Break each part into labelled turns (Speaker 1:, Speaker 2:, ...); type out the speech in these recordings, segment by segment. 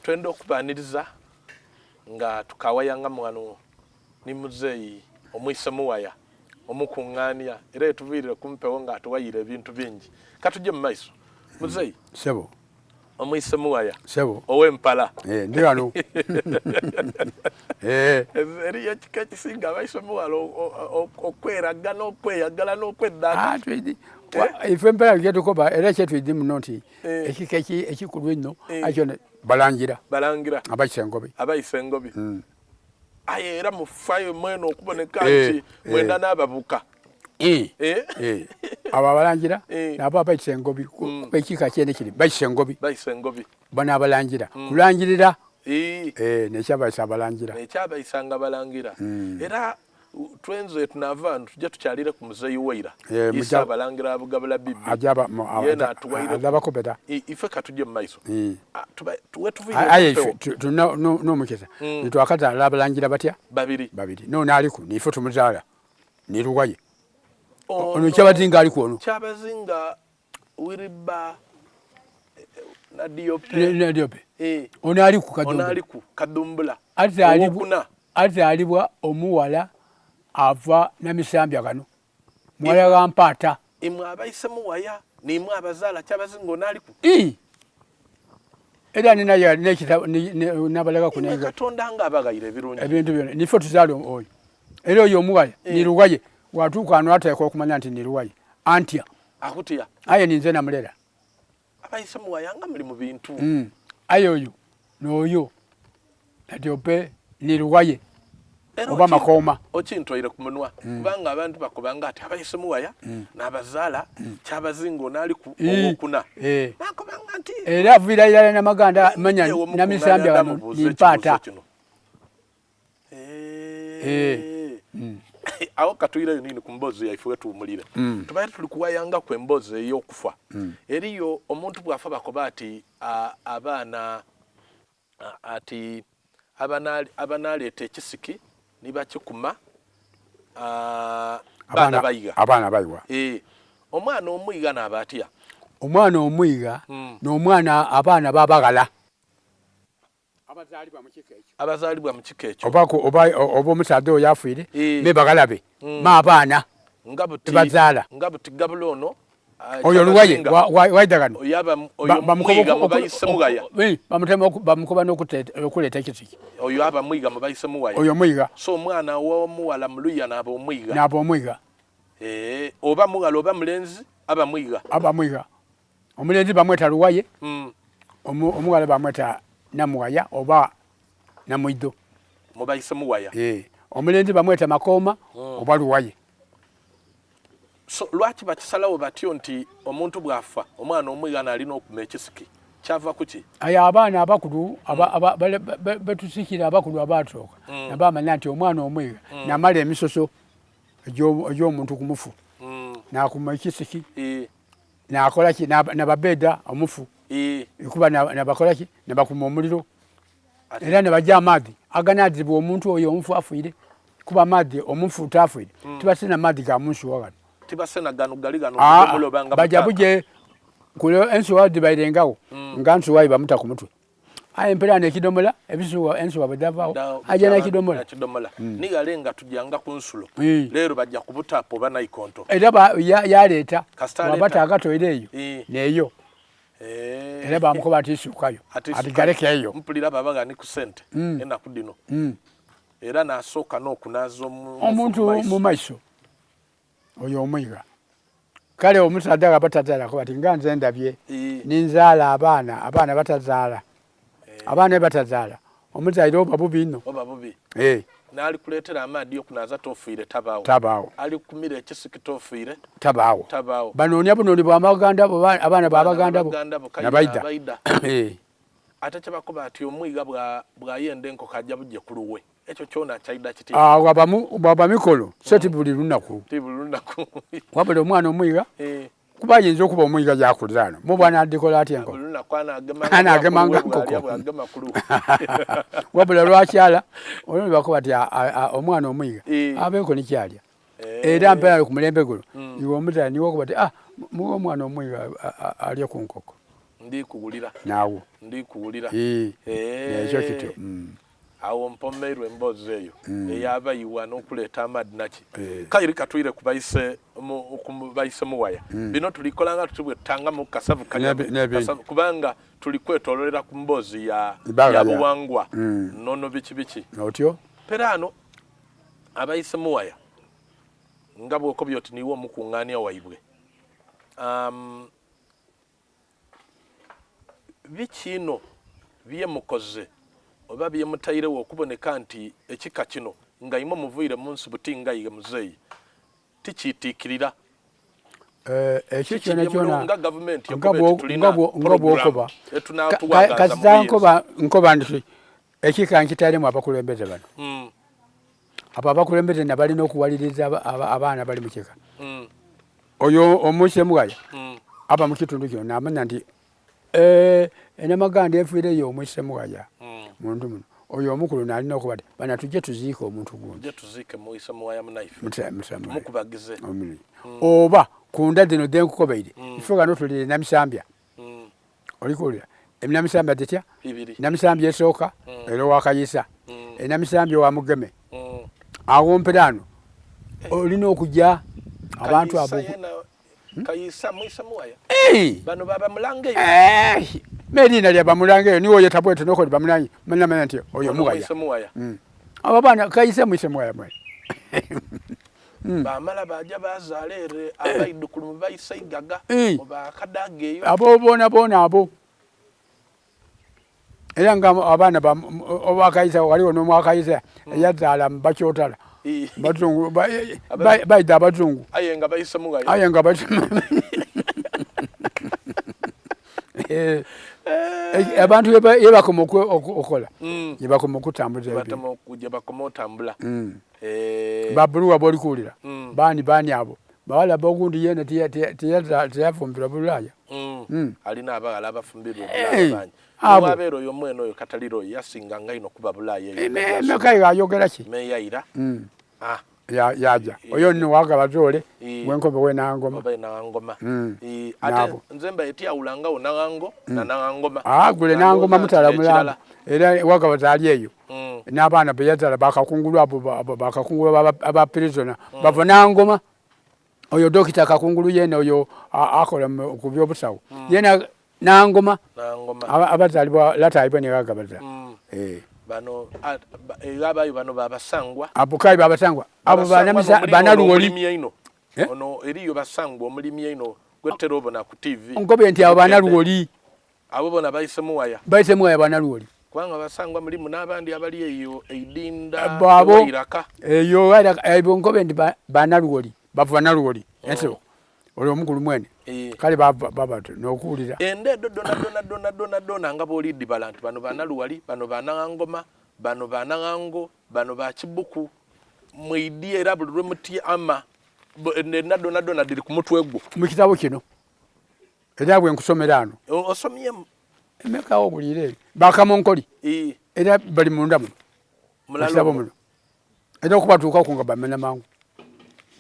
Speaker 1: Twenda okubaaniriza nga tukawayangamu ghano ni muzeeyi omwise muwaya omukungaania era yetuviirire ku mpewo nga atuwayiire ebintu bingi. Katuje mu maiso. Muzeeyi.
Speaker 2: Sebo.
Speaker 1: Omwise muwaya.
Speaker 2: Sebo.
Speaker 1: Ow'empala.
Speaker 2: Eh, ndi ghano. Eh.
Speaker 1: Eriyo ekika ekisinga abaise muwala okweraga n'okweyagala n'okweddaaka.
Speaker 2: Ah, twidi. Eh? Ife empala gyetukoba era kyetwidi muno nti eh. ekika ekikulu ennyo eh. akyo balangira.
Speaker 1: Balangira.
Speaker 2: Abaise engobi.
Speaker 1: Abaise engobi. Mm. Aye era mufayo mwene okuboneka nti mwenda n'ababuka.
Speaker 2: Eh. Eh. Abo abalangira nabo abaisa engobi mm. kuba ekika kyene kiri baisa engobi.
Speaker 1: Baisa engobi.
Speaker 2: Bano abalangira mm. kulangirira eh, nekyabaisa abalangira.
Speaker 1: Nekyabaisa nga balangira. Mm. Era twenze tunava wano tujja tukyalire ku muzeeyi waira isa abalangira abugabula bibi
Speaker 2: yena atuwaire alabakobera
Speaker 1: ife katujje mu maiso
Speaker 2: aye n'omukisa nitwakazaala abalangira batya
Speaker 1: babiri
Speaker 2: babiri nono aliku nife tumuzaala ni Luwaye ono Kyabazinga aliku ono
Speaker 1: Kyabazinga Wiriba eh, Nadiope
Speaker 2: Nadiope eh. ono aliku
Speaker 1: Kadumbula ono aliku Kadumbula
Speaker 2: azaalibwa omuwala ava Namisambya kano muwala wa Mpaata
Speaker 1: imwe abaise muwaya nimwe abazaala Kyabazinga ono aliku
Speaker 2: era nina nekitabo nabalaga
Speaker 1: ku Katonda nga abaghaire ebirungi
Speaker 2: ebintu byona nife tuzaala oyo era oyo omuwala eh. niruwaye watuuka ano ateekwa okumanya nti niruwaye antya
Speaker 1: akutya
Speaker 2: aye ninze namulera
Speaker 1: abayise muwayanga muli mu bintu
Speaker 2: mm. aye oyo noyo Nadiope ni Luwaye oba Makooma.
Speaker 1: Okintoire ku munwa mm. kubanga abantu bakobanga ati abayise muwaya mm. n'abazaala mm. Kyabazinga ono ali ku owokuna
Speaker 2: eh. nakobanga nti era aviira irala namaganda manya namisambya wano nimpaata
Speaker 1: eh. Eh. Mm. awo katuireyo nini ku mboozi yaife wetuwumulire mm. tubaire tuli kuwayangaku emboozi ey'okufa mm. eriyo omuntu bw'afa bakoba ati abaana Ati abanaleeta ekisiki ni bakikuma baana baigha.
Speaker 2: Abaana baigha.
Speaker 1: Eeh. Omwana omwigha naaba atya?
Speaker 2: Omwana omwigha n'omwana abaana b'abaghala. Abazaalibwa mu kika ekyo.
Speaker 1: Abazaalibwa mu kika ekyo.
Speaker 2: Oba oba omusaadha oyo afiire me baghala be me abaana be bazaala.
Speaker 1: Nga buti Gabula ono
Speaker 2: Oyo Luwaye waidha ghano
Speaker 1: bamukoba
Speaker 2: n'okuleeta ekisiki.
Speaker 1: Oyo aba mwiga mu baise muwaya.
Speaker 2: Oyo mwiga.
Speaker 1: So omwana ow'omughala mu luya n'aba omwiga.
Speaker 2: N'aba omwiga.
Speaker 1: Eeh, oba mughala oba mulenzi aba mwiga.
Speaker 2: Aba mwiga. Omulenzi bamweta Luwaye, mm. Omughala bamweta Namuwaya oba Namwidho.
Speaker 1: Mu baise muwaya.
Speaker 2: Eeh, omulenzi bamweta Makooma mm. oba Luwaye.
Speaker 1: So lwaki bakisalawo batyo nti omuntu bwafa omwana omwighana alina okuma ekisiki? Kyava kuki?
Speaker 2: Aye abaana abakulu mm. betusikira abakulu abatooka mm. nabamanya nti omwana omwigha mm. namala emisoso egyomuntu ku mufu mm. nakuma ekisiki e. nakolaki nababeda omufu e. kuba nabakolaki nabakuma omuliro era nebaja amaadhi aganadhibwa omuntu oyo omufu afiire kuba amaadhi omufu tafiire mm. tibasena maadhi ga munsuwa ghano
Speaker 1: tibasena gano gali gano ah,
Speaker 2: baja buje kule ensuwa dhibairengawo mm. nga nsuwa ibamuta ku mutwe aye mpera nekidomola ebisuwa ensuwa bwedhavaawo aja nakidomola
Speaker 1: nakidomola mm. nigale nga tujanga ku nsulo mm. leero bajja kubutapu oba naikonto
Speaker 2: era yaleeta wabata akatoire eyo neyo Eh. Era bamukoba ati isukayo ati galeke eyo
Speaker 1: mpulira baba gani ku sente mm. enaku dino mm. era nasooka n'okunaaza
Speaker 2: omuntu mu maiso oyo omwiga kale omusaadha nga batazaalako bati nga nze ndabye eh. ninzaala abaana abaana batazaala eh. abaana batazaala omuzaire oba bubi inho
Speaker 1: oba bubi eh. N'alikuleetera amaadhi okunaaza tofiire tabaawo.
Speaker 2: Tabaawo.
Speaker 1: Alikumira ekisiki tofiire.
Speaker 2: Tabaawo.
Speaker 1: Tabaawo.
Speaker 2: Banoonia bunooni bwa baganda bo abaana ba baganda bo na baidha.
Speaker 1: Eh. Ate kye bakoba ati omwiga bw'ayenda enkoko aja buje ku luwe. Ekyo kyona kyaidha kitya?
Speaker 2: Ah, waba mikolo so ti buli lunaku.
Speaker 1: Ti buli lunaku.
Speaker 2: Wabula omwana omwiga. Eh. Kuba ayinza okuba omwiga gyakulira ano mu bwana adikola atya enkoko
Speaker 1: anagemanga
Speaker 2: nkoko wabula lwakyala olwo bakuba ti omwana omwiga eh. abeeko nikyalya eh. era mpera ku mulembe guno mm. iwe omuzala niwe okuba ti ah, muwe omwana omwiga alye ku nkoko.
Speaker 1: Ndi kuwulira.
Speaker 2: Naawo.
Speaker 1: Ndi kuwulira.
Speaker 2: Ee. Nekyo kityo. Mm.
Speaker 1: Awo mpomeirwa emboozi eyo mm. eyabayiwa n'okuleeta amaadi naki eh. Kairi katwire ku baise mu baise muwaya mm. Bino tulikola nga tuti bwe tutangamu kasavu kanyama kubanga tuli kwetololera ku mboozi ya, ya buwangwa mm. Nono biki biki
Speaker 2: otyo
Speaker 1: peraano abaise muwaya nga bwokobye oti niiwe omukuŋŋaania waibwe um, Biki inho bye mukoze oba bye mutairegho okuboneka nti ekika kino nga imwe muviire mu nsi buti nga ighe muzeeyi tikiitiikirira?
Speaker 2: Ekyo kyonakyona
Speaker 1: nga gavumenti ekoba eti tulina
Speaker 2: pulogulaamu
Speaker 1: etunaatuwangaaza mu
Speaker 2: Kasita
Speaker 1: buyinza.
Speaker 2: nkoba nti ekika nkitairemu abakulembeze bano. Abo abakulembeze nabalina okuwaliriza abaana abali mu kika. Oyo omwise mughaya mm. aba mu kitundu kino namanya nti eh, enamaganda efiireyo omwise mughaya mm. muntu muno oyo omukulu nalina okuba ti bana tujje tuziike omuntu gundi
Speaker 1: mm.
Speaker 2: oba ku nda zino zenkukobeire mm. ife ghano tulire namisambya mm. olikuwulira enamisambya zitya namisambya esooka mm. era owakayisa mm. enamisambya owa mugeme mm. awo mperaano eh. olina okujja abantu abo
Speaker 1: hmm?
Speaker 2: Eriina lya bamulanga eyo niwe oyeta bwete nokoli bamulange manya nti oyo muwaya abo baana kayise mwise muwaya mwene
Speaker 1: Mm. Bamala baja bazaala ere abaidhukulu mu baise eigaga
Speaker 2: eh.
Speaker 1: mu bakadaaga eyo.
Speaker 2: Abo boona boona abo era nga abaana obakayisa waliwo nomwakayisa mm. eyazaala mu bakyotala eh. bazungu baida abazungu
Speaker 1: aye nga baise mugayo
Speaker 2: aye nga baise eh, abantu yebakoma okukola mm. yebakoma okutambuza
Speaker 1: gyebakoma otambula
Speaker 2: mm. eh. Babuluwa boli kuwulira mm. Bani bani abo bawala bogundi yene tiyafumbirwa bulaya
Speaker 1: mm. mm. Alina abaghala abafumbirwa obulaya bangi wabeera oyo omwene oyo katalira oyo yasinga nga ino kuba bulaya eyo
Speaker 2: mekayi ayogera ki
Speaker 1: meyayira
Speaker 2: mm. ah. Yaja oyo nno wagaba zole gwenkobe we nangoma
Speaker 1: oba nangoma mm. Ate nze mba etyawulangawo nango mm. na nangoma
Speaker 2: ah gule nangoma mutala mulala era wagaba zali eyo mm. N'abaana be yazala bakakungulu abo bakakungulu aba prisoner mm. Bava nangoma oyo dokita kakungulu yena oyo akola ku byobusawo mm. Yena nangoma abazalibwa lataibwe ne gagabaza
Speaker 1: mm. Eh. Bano abayo bano babasangwa
Speaker 2: abo kai babasangwa abo banaluwoli
Speaker 1: eh? Ono eriyo basangwa omulimi eno gwetera obona ku TV
Speaker 2: nkobe nti abo banaluwoli
Speaker 1: Abo bona baise muwaya.
Speaker 2: Baise muwaya banaluwoli.
Speaker 1: Kubanga basangwa mulimu n'abandi abali eyo eidinda
Speaker 2: abo iraka. Eyo ebo nkobe nti banaluwoli bava naluwoli mm. Ensibo olwo omukulu mwene e. Kale baba baba n'okuwulira
Speaker 1: enda edo dona dona dona dona dona nga bw'oli dibala nti bano banaluwali bano banangoma bano banango bano bakibuku mwidi era buli lwe muti ama enda dona dona diri ku mutwe gwo
Speaker 2: mu kitabo kino Era bwe nkusomera ano.
Speaker 1: Osomyemu.
Speaker 2: Emeka owulire. Bakamonkoli. Era bali munda muno. Mulalo muno. Era okubatuukako nga bamenya mangu.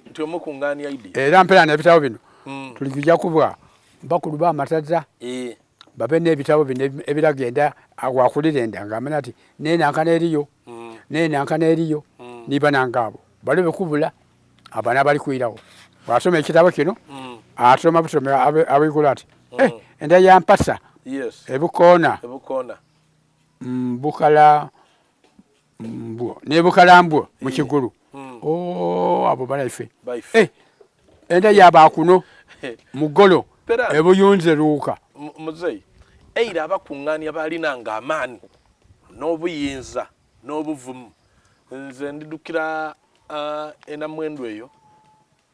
Speaker 1: Nti omukungaania idi.
Speaker 2: Era mpera n'ebitabo bino. Mm. Tuli kujja kubwa bakulu b'amasaza. E. Babe n'ebitabo bino ebiraga enda wakulira enda ng'amanya nti n'enankana eriyo. Mm. N'enankana eriyo. Mm. Niba nange abo. Balobe kubula. Abo n'abali kwirawo. Bw'asoma ekitabo kino mm. asoma busome abigula ati mm. eh, enda ya mpasa
Speaker 1: yes.
Speaker 2: Ebukoona mbukala mbwo nebukala mbwo mu kigulu mm. oh, abo balaife eh, enda yabakuno mugolo ebuyunze luuka
Speaker 1: muzeyi eira abakuŋŋaanya baalinanga amaani n'obuyinza n'obuvumu nze ndidukira uh, enamwendu eyo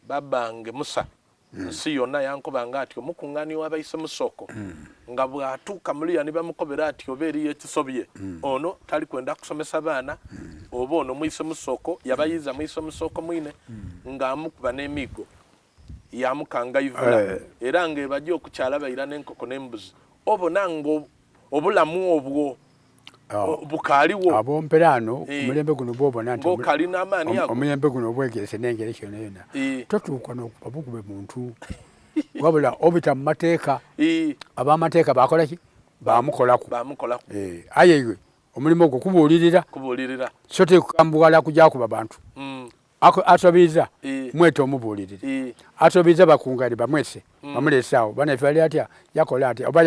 Speaker 1: babange Musa mm. nsi yonna yankobanga ati omukuŋŋaani w'abaise Musoko mm. nga bw'atuuka muluya ni bamukobera ati oba eriyo ekisobye mm. ono tali kwenda kusomesa baana mm. oba ono mwise Musoko yabayiza mwise Musoko mwine mm. ng'amukuba n'emiigo yamukangaivula eh. Era ng'ebajja okukyala baira n'enkoko n'embuzi obona nga obulamu obwo ah. bukaaliwo
Speaker 2: abo mperaano eh. omulembe guno bwobona nti
Speaker 1: ng'okalina amaani ago
Speaker 2: omulembe guno obwegerese n'engeri kyona yona eh. Totuuka n'okuba bukube muntu. Wabula obita mu mateeka, ab'amateeka baakola ki? Baamukolaku.
Speaker 1: Baamukolaku.
Speaker 2: Eh, aye iwe omulimo gwo kubuulirira.
Speaker 1: Kubuulirira.
Speaker 2: So ti kukambuwala kuja kuba bantu. Asobiiza mwete omubuulirire. Asobiiza bakungani bamwese bamulese awo banaife ali atya yakola atya oba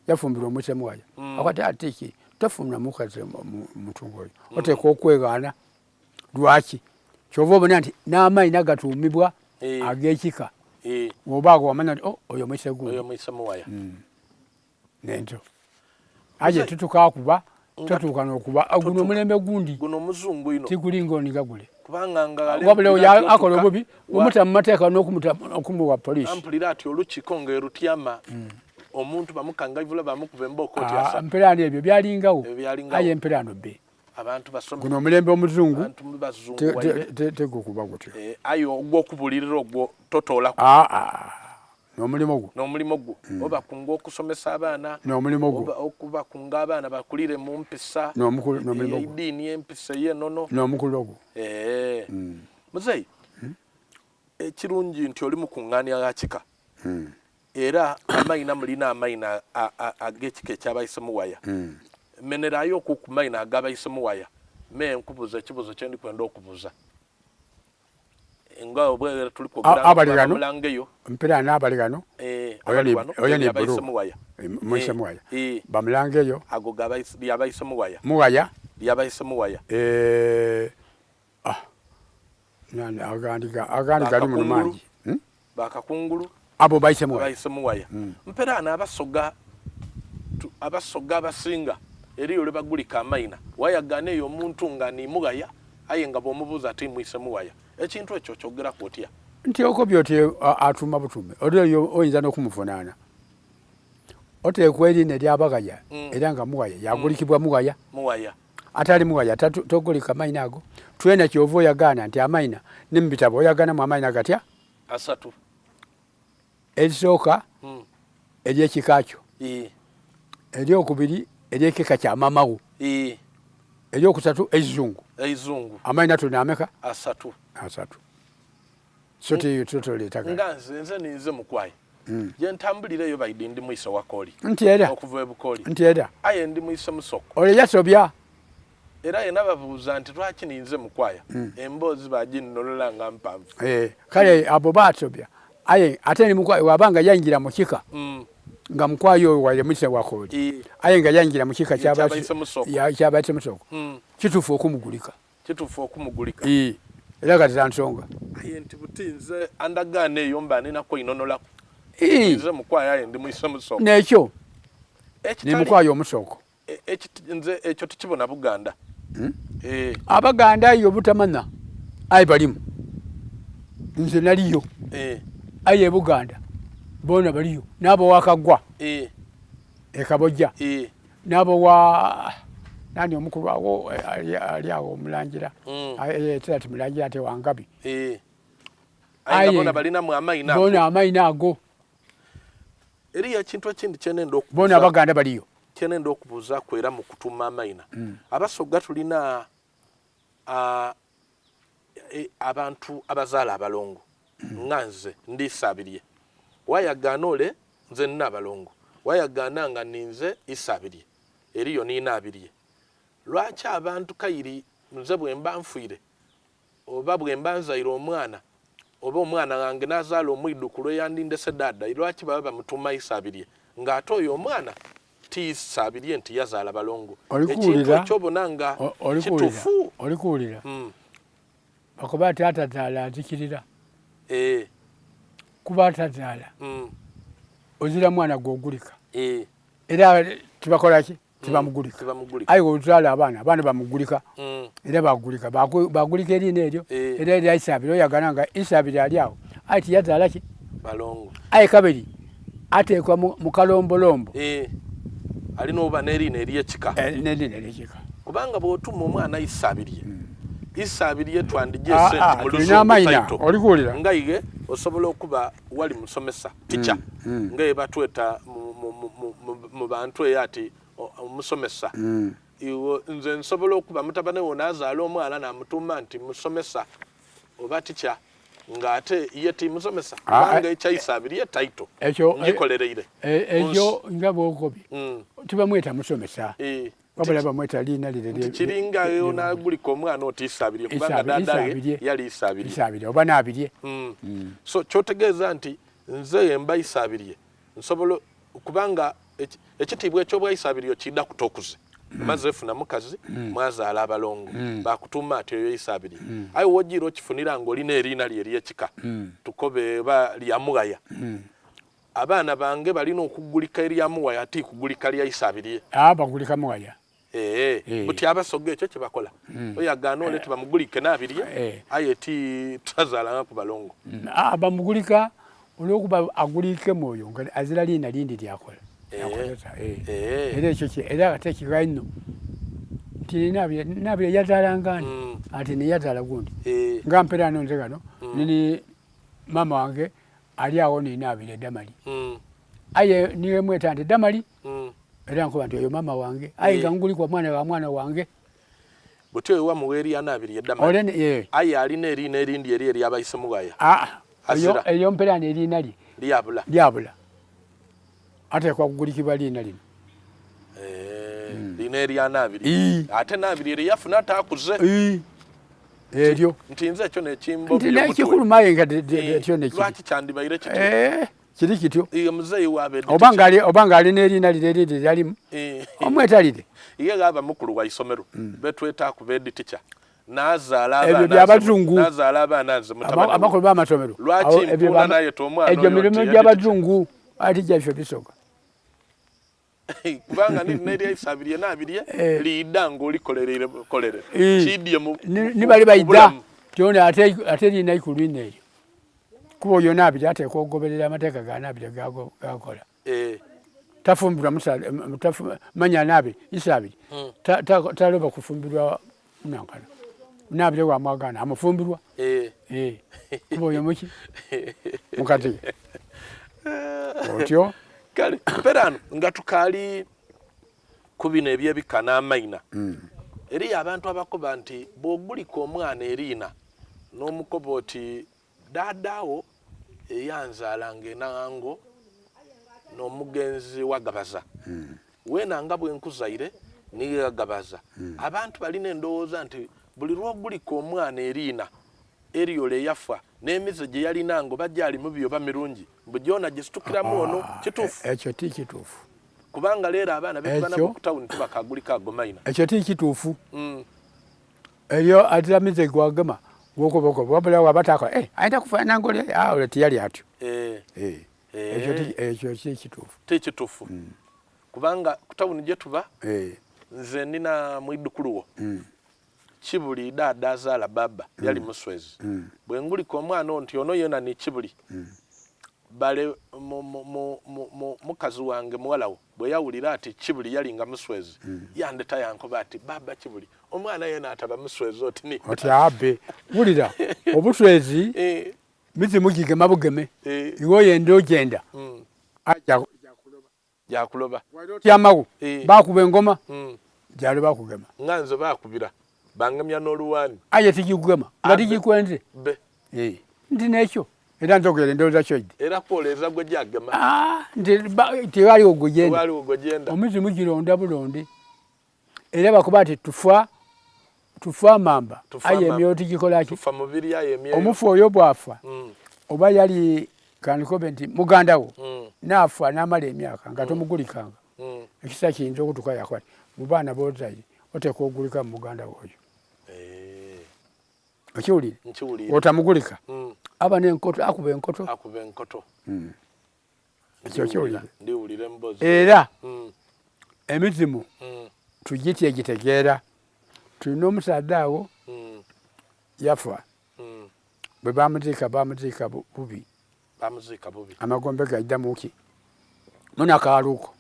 Speaker 2: yafumbirwa omwise muwaya. Akwate ati ki tofuna mukazi muntu ng'oyo. Oteekwa okwegaana. Lwaki? Kyova obona nti n'amaina gatuumibwa ag'ekika. Bw'oba ago wamanya nti oh, oyo mwise gundi.
Speaker 1: Oyo mwise muwaya.
Speaker 2: Nento. Aye tutukakuba totuuka n'okuba guno omulembe gundi.
Speaker 1: Guno omuzungu ino.
Speaker 2: Tiguli ng'oniga gule.
Speaker 1: Kubanga nga
Speaker 2: wabula oyo akola obubi omuta mu mateeka n'okumuta okumuwa poliisi.
Speaker 1: Ampulira ati olukiiko nga erutyama omuntu bamukangaivula bamukuba embooko oti asa.
Speaker 2: Mperaano ebyo byalingawo aye mperaano bbe.
Speaker 1: Abantu basome.
Speaker 2: Guno omulembe omuzungu tegukuba gutyo.
Speaker 1: Eh, aye ogw'okubulirira ogwo totoolaku.
Speaker 2: Ah, ah. N'omulimu gwo.
Speaker 1: N'omulimu gwo. Obakunga okusomesa abaana.
Speaker 2: N'omulimu gwo.
Speaker 1: Okubakunga abaana bakulire mu mpisa.
Speaker 2: N'omulimu gwo.
Speaker 1: Ey'eddiini empisa ey'enono.
Speaker 2: N'omukulu ogwo.
Speaker 1: Eh. Muzeeyi, ekirungi nti oli mukuŋŋaania gha kika. Era amaina mulina amaina ag'ekika eky'abaise muwaya. Menerayo ku ku maina ag'abaise muwaya, me nkubuze ekibuzo kye ndi kwenda okubuza. Nga obwe tuli kwogera
Speaker 2: Abali ghano,
Speaker 1: bamulangeyo.
Speaker 2: mpera n'abali ghano,
Speaker 1: Eh,
Speaker 2: oyo
Speaker 1: abali
Speaker 2: ni
Speaker 1: wano
Speaker 2: oyo ni
Speaker 1: lyabaise
Speaker 2: bulu,
Speaker 1: muwaya.
Speaker 2: mwise
Speaker 1: Eh,
Speaker 2: muwaya.
Speaker 1: eh.
Speaker 2: Bamulangeyo.
Speaker 1: Ago gabaise lyabaise muwaya.
Speaker 2: Muwaya.
Speaker 1: Lyabaise muwaya.
Speaker 2: Eh, ah, nani agandi ga agandi gali muno mangi. Hmm?
Speaker 1: Bakakungulu.
Speaker 2: Abo baise muwaya.
Speaker 1: Baise muwaya. Mpera ano abasoga abasoga abasinga eriyo lwe bagulika amaina wayagaana eyo omuntu nga ni mughaya aye nga bw'omubuuza ati mwise muwaya ekintu ekyo okyogeraku otya?
Speaker 2: Nti okobye oti atuuma butuume oli oyo oyinza n'okumuvunaana. Oteekwa eriina ery'abaghaya era nga mughaya yagulikibwa mughaya.
Speaker 1: Mughaya.
Speaker 2: Atali mughaya togulika maina ago. Twena kyova oyagaana nti amaina ni mu bitabo oyagaanamu amaina gatya?
Speaker 1: Asatu.
Speaker 2: Erisooka ery'ekika kyo, eryokubiri ery'ekika kya maama wo, eryokusatu eizungu.
Speaker 1: Eizungu.
Speaker 2: Amaina tuli n'ameka?
Speaker 1: Asatu.
Speaker 2: Asatu. So toleeta
Speaker 1: gano. Nga nze nze ninze mukwayi. Gye ntambulira eyo baidi ndi mwise wa Koli.
Speaker 2: Nti era.
Speaker 1: Okuva e Bukoli.
Speaker 2: Nti era.
Speaker 1: Aye ndi mwise musoko.
Speaker 2: Ole yasobya.
Speaker 1: Era yena babuuza nti lwaki ninze mukwaya. Emboozi baginnholola nga mpanvu.
Speaker 2: Eh, kale abo basobya. Aye ate ni mukwaya waba nga yaingira mu kika. Nga mukwaya oyo waire mwise wa Koli. Aye nga yaingira mu kika ky'abaise musoko. Kituufu okumugulika.
Speaker 1: Kituufu okumugulika.
Speaker 2: Ii, era ghazira nsonga.
Speaker 1: Aye nti buti nze andagaano eyo mba ninaku einonolaku.
Speaker 2: Ii.
Speaker 1: Nze mukwaya aye ndi mwise musoko.
Speaker 2: N'ekyo ni mukwaya omusoko.
Speaker 1: Nze ekyo tikibona Buganda.
Speaker 2: Hmm? Eh. Abaganda aye obutamanya aye balimu. Nze naliyo.
Speaker 1: Eh.
Speaker 2: Aye Buganda bona baliyo n'abo wakagwa.
Speaker 1: Eh.
Speaker 2: Ekabojja.
Speaker 1: Eh.
Speaker 2: N'abo wa nani omukulu awo ali awo omulangira. Etera ti mulangira ate wangabi.
Speaker 1: Eh. Aye bona balinamu amaina.
Speaker 2: Bona amaina ago.
Speaker 1: Eriyo ekintu ekindi kyenenda okubuuza.
Speaker 2: Bona abaganda baliyo.
Speaker 1: Kyenenda okubuuzaku era mu kutuuma amaina. Abasoga tulina e, abantu abazaala abalongo nga nze ndi Isabirye. Wayagaana ole nze nina abalongo. Wayagaana nga ninze Isabirye. Eriyo ni Naabirye. Lwaki abantu kairi nze bwemba nfwire Oba bwemba nzaire omwana, oba omwana ghange n'azaala omwidhukulu eyandindhese dhaadha, lwaki baba bamutuuma Isabirye nga ate oyo omwana ti Isabirye nti yazaala balongo? Ekintu ekyo obona nga kitufu?
Speaker 2: Oli kuwulira? Bakoba ati atazaala azikirira.
Speaker 1: Eeh.
Speaker 2: Kuba atazaala ozira mwana gw'ogulika. Era tibakola ki? Tibamugulika. Aye bw'ozaala abaana, abaana bamugulika. Era bagulika. Bagulika eriina eryo, era erya Isabirye oyagala nga Isabirye ali agho. Aye tiyazaala ki?
Speaker 1: Balongo.
Speaker 2: Aye kabiri ateekwa mu kalombolombo.
Speaker 1: Alina oba n'eriina ery'ekika.
Speaker 2: N'eriina ery'ekika.
Speaker 1: Kubanga bw'otuuma omwana Isabirye, Isabirye twandigyese nti mu luzungu title.
Speaker 2: Oli kuwulira?
Speaker 1: Nga ighe osobola okuba wali musomesa. Teacher nga yebatweta mu bantu eyo ati omusomesa. Iwe nze nsobola okuba mutabane wo nazaala omwana namutuuma nti musomesa oba teacher. Nga ate ye ti musomesa kubanga ekya Isabirye title ngikolereire.
Speaker 2: Ekyo nga bw'okobye tibamweta musomesa wabula bamweta liina lire.
Speaker 1: Nti kiringa onagulika omwana oti Isabirye kubanga dhaadha ghe yali Isabirye.
Speaker 2: Isabirye oba Naabirye.
Speaker 1: So ky'otegeeza nti nze ghemba Isabirye nsobola kubanga ekitiibwa eky'obwaisabirye okiidha kuta okuze omaze efuna mukazi mwazaala abalongo bakutuuma ati oyo Isabirye aye wojiira okifunira nga olina eriina lye eryekika tukobe oba lya Mughaya abaana bange balina okugulika erya Mughaya ti kugulika lya Isabirye.
Speaker 2: Aa bagulika Mughaya.
Speaker 1: Eeh buti abasoga ekyo kyebakola oyagaana ole tibamugulike nabirye aye ti tazaalangaku balongo.
Speaker 2: Aa bamugulika olwokuba aguliike mwoyo nga azira liina lindi lyakola lyakozesa era ekyo era ate kigha inho nti Nabirye yazaalanga ani ati niyazaala gundi nga mperaano nze ghano nini maama wange ali agho ni Nabirye Damali aye ni bwemweta nti Damali era nkoba nti oyo maama wange aye nga ngulikwa mwana gha mwana wange.
Speaker 1: Buti oyo wamuwa erya Nabirye Damali aye alina eriina erindi eri erya baise Mughaya?
Speaker 2: Aa azira. Eyo mperaano eriina lye
Speaker 1: lyabula.
Speaker 2: Lyabula. Ateekwa kugulikibwa liina lino.
Speaker 1: Lino erya Nabirye. Ate Nabirye lye yafuna ate akuze.
Speaker 2: Eryo.
Speaker 1: Nti nze ekyo nekimbobya omutwe.
Speaker 2: Nti aye nga ekyo nekiri.
Speaker 1: Lwaki kyandibaire kityo?
Speaker 2: Kiri kityo.
Speaker 1: Iye muzeeyi wa
Speaker 2: Oba nga ali oba nga alina eriina lire erindi lyalimu. Omwetalire.
Speaker 1: Iye ghaba mukulu wa isomero betwetaaku beeditica nazaala
Speaker 2: Ebyo bya bazungu.
Speaker 1: Nazaala abaana nze mutabani we.
Speaker 2: Amakulu b'amasomero.
Speaker 1: Lwaki mpuuna nayeta omwana
Speaker 2: oyo nti Egyo mirimo gya bazungu ate gyaife bisoga.
Speaker 1: Kubanga ni lino erya Isabirye Nabirye liidha ng'olikolereire bukolerere. Kiidhye mu
Speaker 2: Ni bale baidha kyona ate ate liina ikulu inho eryo. Kuba oyo Nabirye ateekwa okugoberera amateeka ga Nabirye g'akola. Tafumbirwa musaadha manya Nabirye Isabirye taloba kufumbirwa nankana. Nabirye bwamwagaana amufumbirwa. Kuba oyo muki? Mukazi we. Otyo.
Speaker 1: Kale mperano nga tukaali ku bino eby'ebika n'amaina, eriyo abantu abakoba nti bw'ogulika omwana eriina n'omukoba oti dhaadha wo eyanzaala ng'enaghango n'omugenzi Wagabaza, weena nga bwe nkuzaire ni Ghagabaza. Abantu balina endowooza nti buli lw'ogulika omwana eriina ery'ole eyafa n'emize gye yalinanga oba gyali mibi oba mirungi, mbu gyona gisitukiramu ono. Kituufu?
Speaker 2: Ekyo ti kituufu.
Speaker 1: Kubanga leero abaana be tuba nabo ku tawuni tibakaagulika ago maina.
Speaker 2: Ekyo ti kituufu. Eryo azira mize gwagema gwokuba wabula waba takola eh, ayinza kufaanana ng'ole ah, ole tiyali atyo. Ekyo ekyo si kituufu.
Speaker 1: Ti kituufu. Kubanga ku tawuni gye tuba nze nina mwidhukulu wo Kibuli dhaadha azaala bbaabba yali muswezi. Bwe ngulika omwana ono nti ono yeena ni Kibuli, bale mukazi wange muwala wo bwe yawulira ati Kibuli yali nga muswezi, yandheta yankoba ati, Bbaabba Kibuli, omwana yeena ataba muswezi oti ni.
Speaker 2: Oti abe. Wulira, obuswezi mizimu gigema bugeme. Iwe oyenda ogyenda, aye gyakuloba.
Speaker 1: Gyakuloba.
Speaker 2: Waira otyamagho baakuba engoma gyaloba kugema.
Speaker 1: Nga nze baakubira bangemya n'oluwaani.
Speaker 2: Aye tigikugema nga tigikwenze.
Speaker 1: Be.
Speaker 2: Nti n'ekyo era njogera endowooza kyoidhi.
Speaker 1: Era kwoleeza gwe gyagema.
Speaker 2: Nti tighaligho gwe gyenda.
Speaker 1: Tighaligho gwe gyenda.
Speaker 2: Omuzimu gironda bulonde. Era bakoba nti tufa tufa mamba aye emyoyo tigikola ki?
Speaker 1: Tufa mubiri aye emyoyo.
Speaker 2: Omufu oyo bw'afa oba yali kankobe nti muganda wo n'afa n'amala emyaka nga tomugulikanga, ekisa kiyinza okutuuka yakoba ati mu baana b'ozaire oteekwa ogulika mu muganda wo oyo. Okiwulire? Otamugulika aba n'enkoto akuba enkoto.
Speaker 1: Akuba enkoto.
Speaker 2: Ekyo okiwulire? Era emizimu tugitye egitegeera. Tulina omusaadha agho yafa, bwe baamuziika baamuziika bubi, amagombe gaidha mu ki? Mu nakaaluuko.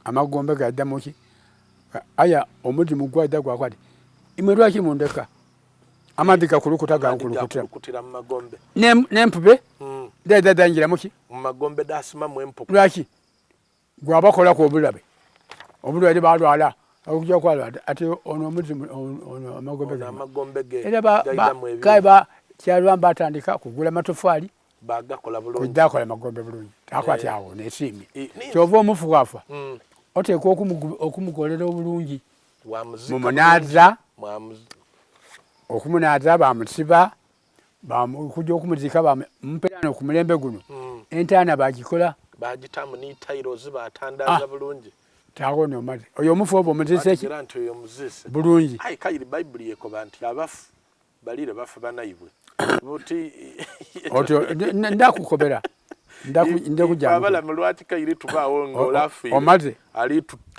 Speaker 2: Amagombe gaidha mu ki? Aye omuzimu gwaidha gwakoba gati, imwe lwaki mundeka? Amaadhi gakulukuta gankulukutira n'empube dhaidha dhaingira mu ki? Lwaki? Gwabakolaku obulabe, obulwaire baalwala okuja okwalwala ati ono omuzimu ono amagombe ge era kale ba. Kyalwamba atandika kugula matofaali
Speaker 1: Baagakola bulungi.
Speaker 2: Kwidha akola magombe bulungi. Akoba ati awo nesiimye. Kyova omufu bw'afa oteekwa okumukolera obulungi. Mumunaaza, okumunaaza bamusiba, okuja okumuziika mpeera ku mulembe guno entaana bagikola.
Speaker 1: Bagitaamu ni tailozi batandaaza bulungi.
Speaker 2: Taagho n'omaze. Oyo omufu oba omuziise ki?
Speaker 1: Bategeera nti oyo muziise.
Speaker 2: Bulungi.
Speaker 1: Aye kairi Baibuli ekoba nti abafu balire bafe banaibwe. Buti
Speaker 2: otyo ndakukobera
Speaker 1: ndakujja abalamu lwaki kairi tubaawo nga olafiire
Speaker 2: omaze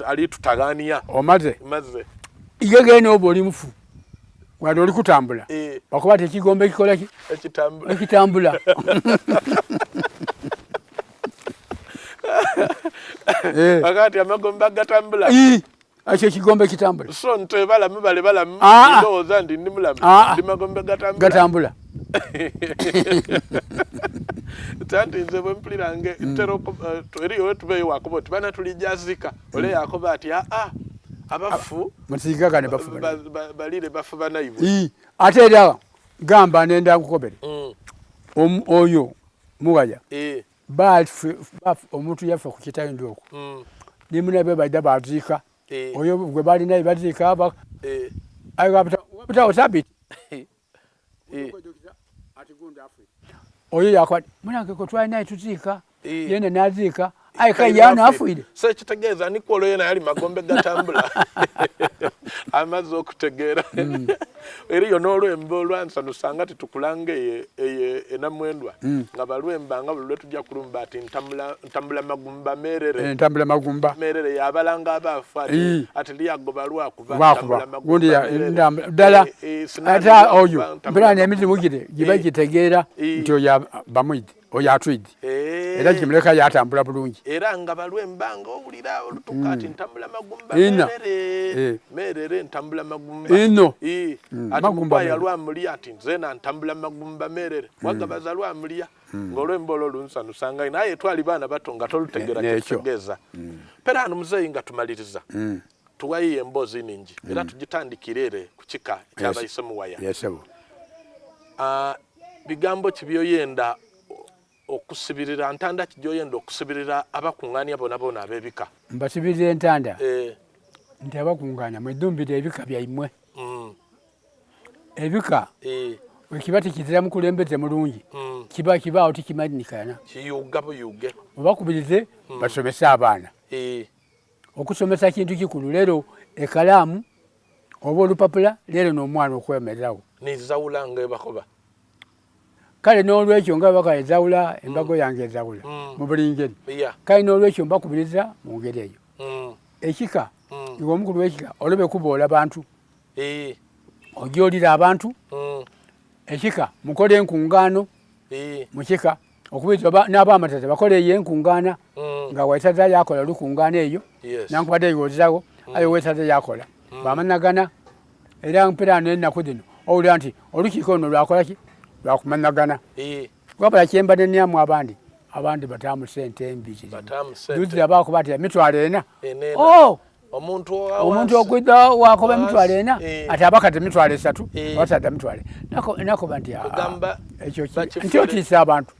Speaker 1: alitutaghania
Speaker 2: omaze
Speaker 1: maze
Speaker 2: iye gene oba oli mufu wali oli kutambula eh. bakuba ati ekigombe ekikola ki
Speaker 1: ekitambula eh. Akati amagombe agatambula
Speaker 2: Ekyo ekigombe kitambula.
Speaker 1: So nte balamu bale balamu ah, ah. ndowooza nti ndi mulamu ah, ndi magombe gatambula.
Speaker 2: Gatambula.
Speaker 1: Tanti nze bwe mpulira nge mm. ntera eh, eriyo wetubeeyo wakuba oti bana tulijazika ole mm. yakoba ati aa abafu
Speaker 2: musigagane bafu
Speaker 1: balire bafu banaibwe.
Speaker 2: Ate era gamba nenda nkukobere mm. oyo muwaya eh. Omuntu yafa ku kitayundu okwo mm. ni munabe baida baziika eh. oyo gwe bali naye baziika eh. wabitawo sabiti eh. oyo yakoba munange gwe twali naye tuziika yena naziika aye kai yana afiire
Speaker 1: so ekitegeeza ni kwolwo yena yali magombe gatambula amaze okutegeera mm. Eriyo n'olwembo olwansanusanga titukulanga eyo eyo enamwendwa mm. nga balwemba nga buli lwetujja kulumba ati ntambula ntambula magumba merere
Speaker 2: eh, ntambula magumba
Speaker 1: merere yabalanga abaafu ati ati lyagoba lwakuba
Speaker 2: ntambula magumba merere ddala eh, eh, ate oyo mpera n'emizimu gire giba gitegeera nti oyo bamwidi oyo atwidi eh. era kimuleka yatambula bulungi
Speaker 1: era nga balwemba nga owulira olutuka ati mm. ntambula magumba merere eh. merere ntambula magumba
Speaker 2: ino
Speaker 1: eh. mm. ati mukwaya lwamulya ati nzena ntambula magumba merere mm. wagabaza lwamulya ng'olwemba olwo lunsanusanga naye twali baana bato nga tolutegera kyetutegeeza pera hano muzeeyi nga tumaliriza tuwayiye emboozi ningi era tugitandikire ere ku kika ekyabayise muwaya ah, Bigambo ki by'oyenda okusibirira, ntanda ki gy'oyenda okusibirira abakungania bonabona ab'ebika?
Speaker 2: Mbasibirira entanda eh. nti abakunganya mwedhumbire ebika byaimwe. Mm. Ebika eh. wekiba tikizira mukulembeze mulungi mm. kiba kibaawo tikimanhikana.
Speaker 1: Kiyuuga buyuuge.
Speaker 2: Mubakubirize mm. basomese abaana. Eh. Okusomesa kintu kikulu lero ekalaamu oba olupapula leero n'omwana okwemererawo.
Speaker 1: Ni zawula nga ebakoba.
Speaker 2: Kale n'olwekyo nga baka ezawula embago mm. yange ezawula mm. mu buli ngeri.
Speaker 1: Yeah.
Speaker 2: Kale n'olwekyo mbakubiriza mu ngeri eyo.
Speaker 1: Mm.
Speaker 2: Ekika
Speaker 1: mm.
Speaker 2: iwe omukulu w'ekika olobe kuboola bantu.
Speaker 1: E.
Speaker 2: Ojja olira abantu.
Speaker 1: Mm.
Speaker 2: Ekika mukole enkungaano
Speaker 1: e.
Speaker 2: mu kika okubiriza n'abamataza bakole eyo enkungaana
Speaker 1: mm.
Speaker 2: nga wesaza yakola olukungaana eyo
Speaker 1: yes.
Speaker 2: nankubadde eyo mm. aye wesaza yakola mm. bamanagana era mpera n'ennaku zino owulira nti olukiiko luno lwakola ki lwakumanagana
Speaker 1: e.
Speaker 2: wabula kyembadde nyamu abandi abandi bataamu sente embi juzi abakuba nti emitwalo ena
Speaker 1: oh! omuntu
Speaker 2: omuntu okwidha wakoba emitwalo ena eh. ati abakati emitwalo esatu eh. abasaadha emitwalo nakoba nti ah, ekyo nti otiisa abantu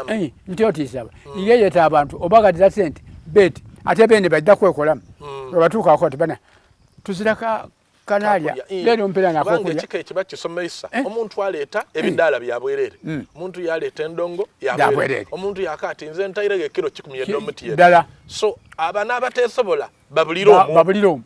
Speaker 2: eh, nti otiisa abantu mm. iye yeta abantu obagadiza sente beti ate bene bajja kwekolamu mm. webatuukako ti bana tuzira kanalya leero mpera
Speaker 1: nakokulya ekika ekiba kisomesa eh? omuntu aleeta ebidaala bya bwerere mm. omuntu yaleeta endongo ya bwerere omuntu yakaati nze ntairego ekiro kikumi edomutiye
Speaker 2: ddala
Speaker 1: so abana abatesobola babulire omu
Speaker 2: babulire omu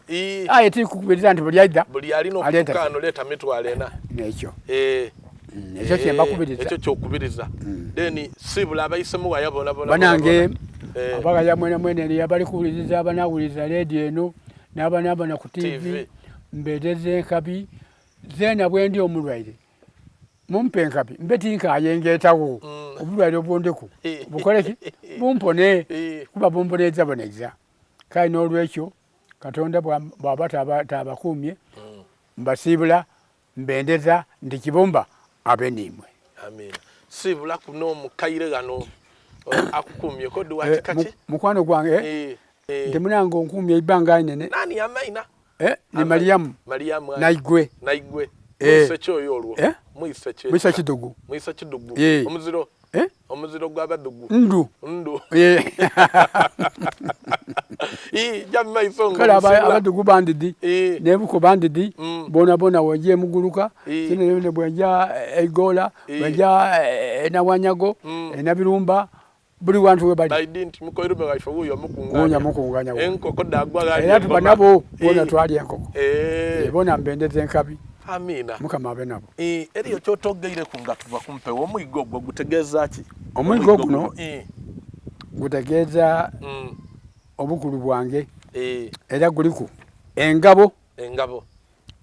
Speaker 2: aye tikukubiriza nti buli aidha
Speaker 1: buli alina okutukaano leeta mitwalo ena
Speaker 2: nekyo
Speaker 1: eh.
Speaker 2: mm, ekyo kyembakubiriza
Speaker 1: ekyo kyokubiriza mm. then sibula abayisemu waya bona bona
Speaker 2: banange eh. abagaya mwena mwene eri abali kuwuliriza abanawuliriza leediyo eno n'abanabona ku TV mbeereza enkabi zeena bwendi omulwaire mumpe enkabi mbe tinkayengeetawo mm. obulwaire obundiku bukoleki bumpone eh. kuba bumboneeza boneza kale n'olwekyo katonda bwaba tabakuumye mm. mbasiibula mbendeza nti kibumba abe niimwe
Speaker 1: amiina siibula kuno omukaire ghano akukuumye kodi wa eh, kika ki
Speaker 2: mukwano gwange eh, eh. nti munange onkuumye eibanga inene
Speaker 1: nani amaina
Speaker 2: eh, ni Mariamu
Speaker 1: Mariamu
Speaker 2: naigwe
Speaker 1: naigwe eh. kyoyo olwo
Speaker 2: eh?
Speaker 1: Mwise
Speaker 2: kye. Mwise kidugu.
Speaker 1: Mwise kidugu. Yeah. Omuziro. Eh? Omuziro gw'abadugu.
Speaker 2: Ndu.
Speaker 1: Ndu.
Speaker 2: Yeah.
Speaker 1: Kale
Speaker 2: abadugu bandidi nebuko bandidi mm. bona bona wenja emuguluka kinene bwenja eigola bwenja enawanyago mm. enabirumba buli wantu we bali
Speaker 1: wuuyo mukunganya
Speaker 2: era tuba nabo bona twalya enkoko eh. bona mbendeza enkabi
Speaker 1: Amina.
Speaker 2: Mukama abe nabo.
Speaker 1: Eh, eriyo kyotogeireku nga tuva kumpewo omwigo ogwo gutegeeza ki?
Speaker 2: Omwigo guno gutegeeza mm. obukulu bwange
Speaker 1: eh.
Speaker 2: era guliku engabo
Speaker 1: engabo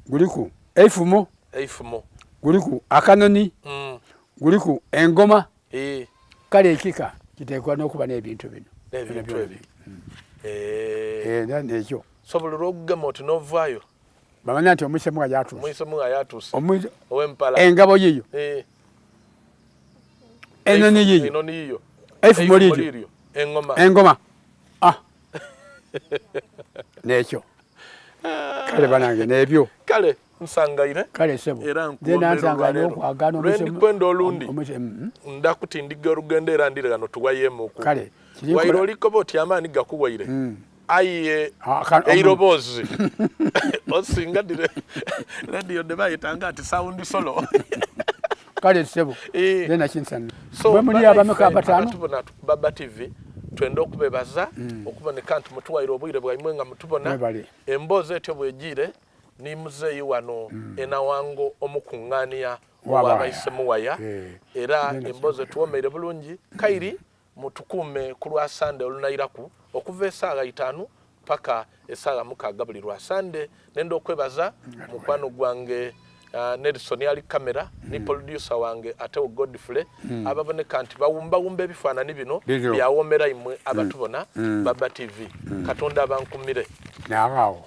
Speaker 2: guliku eifumo
Speaker 1: eifumo
Speaker 2: guliku akanoni
Speaker 1: mm.
Speaker 2: guliku engoma
Speaker 1: eh.
Speaker 2: kale ekika kiteekwa n'okuba n'ebintu bino
Speaker 1: n'ebintu ebyo
Speaker 2: mm. era nekyo
Speaker 1: so buli lwogugema oti novaayo
Speaker 2: bamanya nti omwisemu nga yatuuse
Speaker 1: omwisemu nga yatuuse owempala
Speaker 2: engabo yiyo
Speaker 1: eh.
Speaker 2: enoni yiyo
Speaker 1: enoni yiyo
Speaker 2: eifumo liryo
Speaker 1: engoma
Speaker 2: engoma ah nekyo kale banange nebyo
Speaker 1: kale nsangaire
Speaker 2: kale sebo
Speaker 1: era
Speaker 2: nkuokwagana
Speaker 1: lwendikwenda olundi mm-hmm. ndakutindiga olugendo era ndire ghano tuwayemuku
Speaker 2: kale
Speaker 1: waire olikoba oti amaani gakuwaire
Speaker 2: mm.
Speaker 1: aye
Speaker 2: ah,
Speaker 1: eiroboozi osinga dire radio de bayitanga ati sound solo
Speaker 2: kale sebo eh. then akinsana
Speaker 1: so
Speaker 2: bwe muli abameka abatano
Speaker 1: tubona baba tv twenda okubebaza mm. okuboneka nti mutuwaire obwire bwaimwe nga mutubona emboozi etyo bwegiire ni muzeeyi wano mm. enawango omukungania owabaise muwaya
Speaker 2: eh.
Speaker 1: era emboozi etuwomeire bulungi kairi mutukuume ku lwa sande olunairaku okuva esaawa itaanu paka esaawa mukaaga buli lwa sande nenda okwebaza mukwano gwange uh, Nelson ali kamera mm. ni producer wange atewo Godfrey mm. ababoneka nti bawumbawumba ebifaananyi bino byawomera imwe abatubona mm. Baba TV mm. Katonda abankumire
Speaker 2: naawo.